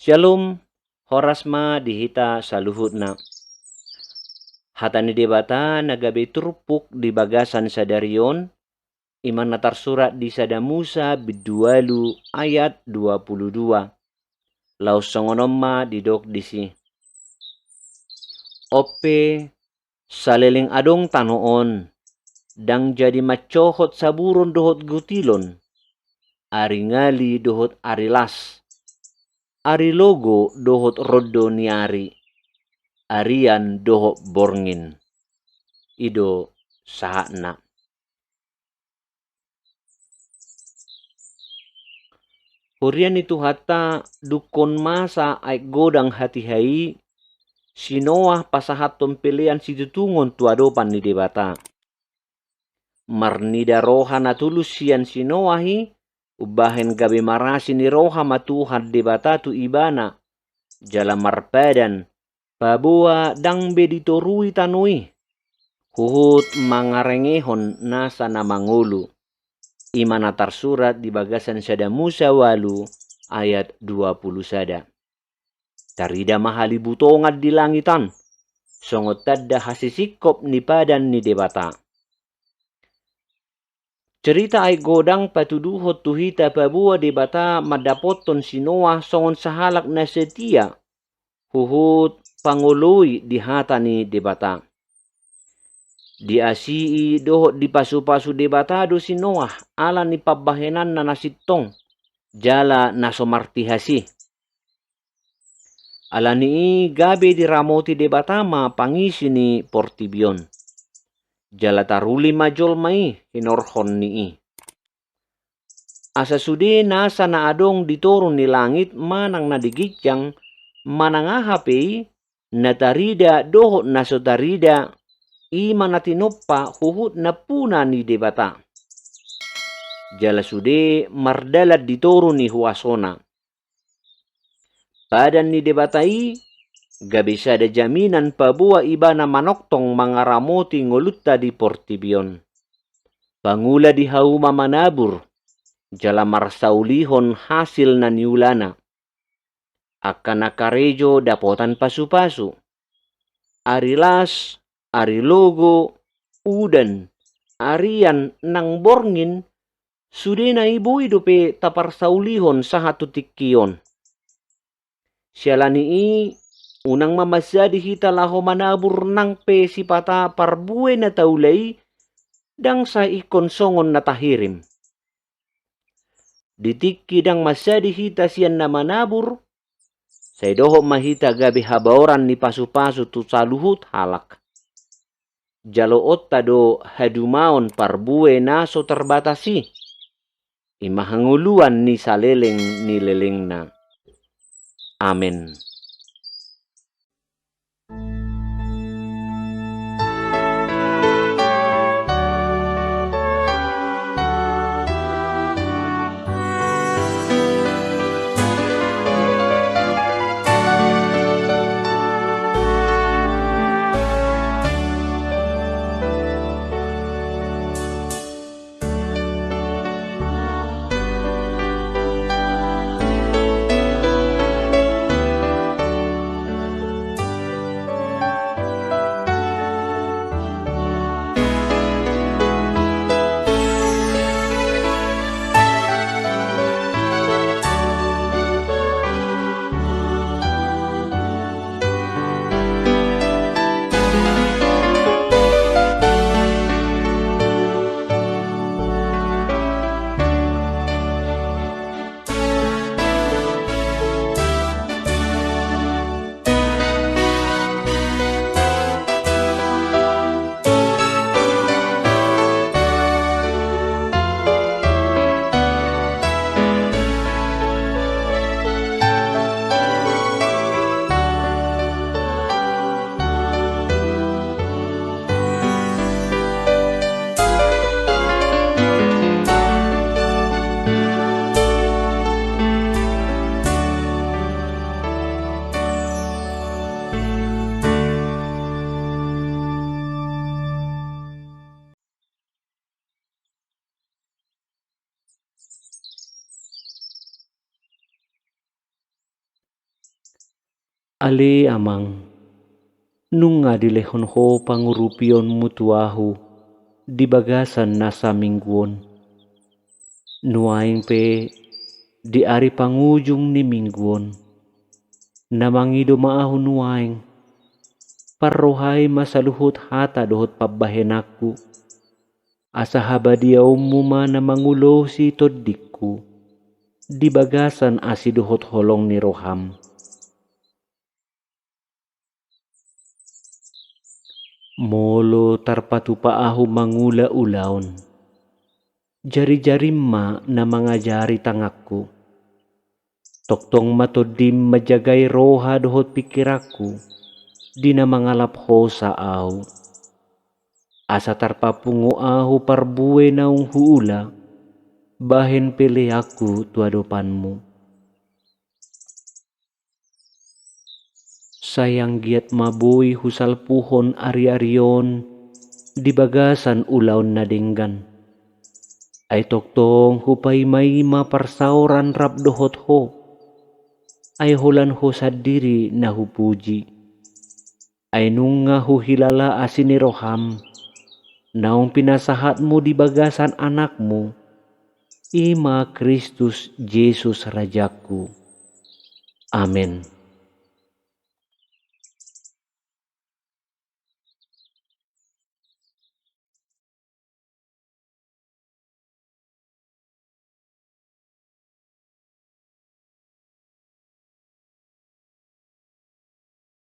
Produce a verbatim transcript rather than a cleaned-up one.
Syalom, horas ma di hita saluhutna. Hata ni Debata na gabe turpuk di bagasan sadari on, i ma na tarsurat di Sada Musa bindu ualu ayat dua pulu dua. Laos songon on ma didok disi. On pe, saleleng adong tano on, ndang jadi mansohot saburon dohot gutilon, ari ngali dohot ari las, ari logo dohot rondo ni ari, arian dohot borngin. I do sahatna. Huria ni Tuhanta, dungkon masa aek godang hatiha i, si Noah pasahathon pelean situtungon tu adopan ni Debata. Marnida roha na tulus sian si Noah i, umbahen gabe marasi ni roha ma Tuhan Debata tu ibana, jala marpadan, paboa ndang be ditorui tano i, huhut mangarengehon nasa na mangolu. I ma na tarsurat di bagasan Sada Musa ualu ayat dua pulu sada. Tarida ma halibutongan di langit an, songon tanda hasisingkop ni padan ni Debata. Cerita aek godang patuduhon tu hita paboa Debata mandapothon si Noah songon sahalak na setia, huhut pangoloi di hata ni Debata. Diasii dohot dipasupasu Debata do si Noah ala ni pambahenanna na sintong, jala na so martihas i. Ala ni i gabe diramoti Debata ma pangisi ni portibi on. Jala taruli ma jolma i hinorhon ni i. Asa sude nasa na adong di toru ni langit manang na di ginjang, manang aha pe i, na tarida dohot na so tarida, i ma na tinompa huhut nampuna ni Debata. Jala sude mardalan di toru ni huasona. Padan ni Debata i gabe sada jaminan paboa ibana manongtong mangaramoti ngolunta di portibi on. Pangula di hauma manabur, jala marsaulihon hasil na niulana. Angka na karejo dapotan pasupasu. Ari las, ari logo, udan, arian nang borngin, sudena i boi dope taparsaulihon sahat tu tingki on. Siala ni i, unang ma mansadi hita laho manabur nang pe sipata parbue na taula i, ndang sai ingkon songon na tahirim. Di tingki ndang mansadi hita sian na manabur, sai dohot ma hita gabe habaoran ni pasupasu tu saluhut halak. Jaloonta do hadumaon parbue na so tarbatas i. I ma hangoluan ni saleleng ni lelengna. Amen. Ale Amang, nunga dilehon Ho pangurupionMu tu ahu di bagasan nasa minggu on. Nuaeng pe di ari pangujung ni minggu on, na mangido ma ahu nuaeng, parrohai ma saluhut hata dohot pambahenanku, asa habadiaonMu ma na mangulosi tondingku di bagasan asi dohot holong ni rohaM. Molo tarpatupa ahu mangula ulaon, jarijarim ma na mangajari tanganku. Tongtong ma Tondim manjagai roha dohot pingkiranku di na mangalap hosa ahu. Asa tarpapungu ahu parbue naung huula, bahen peleanku tu adopanMu. Sai anggiat ma boi husalpuhon ariari on di bagasan ulaon na denggan. Ai tongtong hupaimaima parsaoran rap dohot Ho. Ai holan Ho sandiri na hupuji. Ai nunga huhilala asi ni rohaM, naung pinasahatMu di bagasan AnakMu, i ma Kristus Jesus Rajangku. Amen.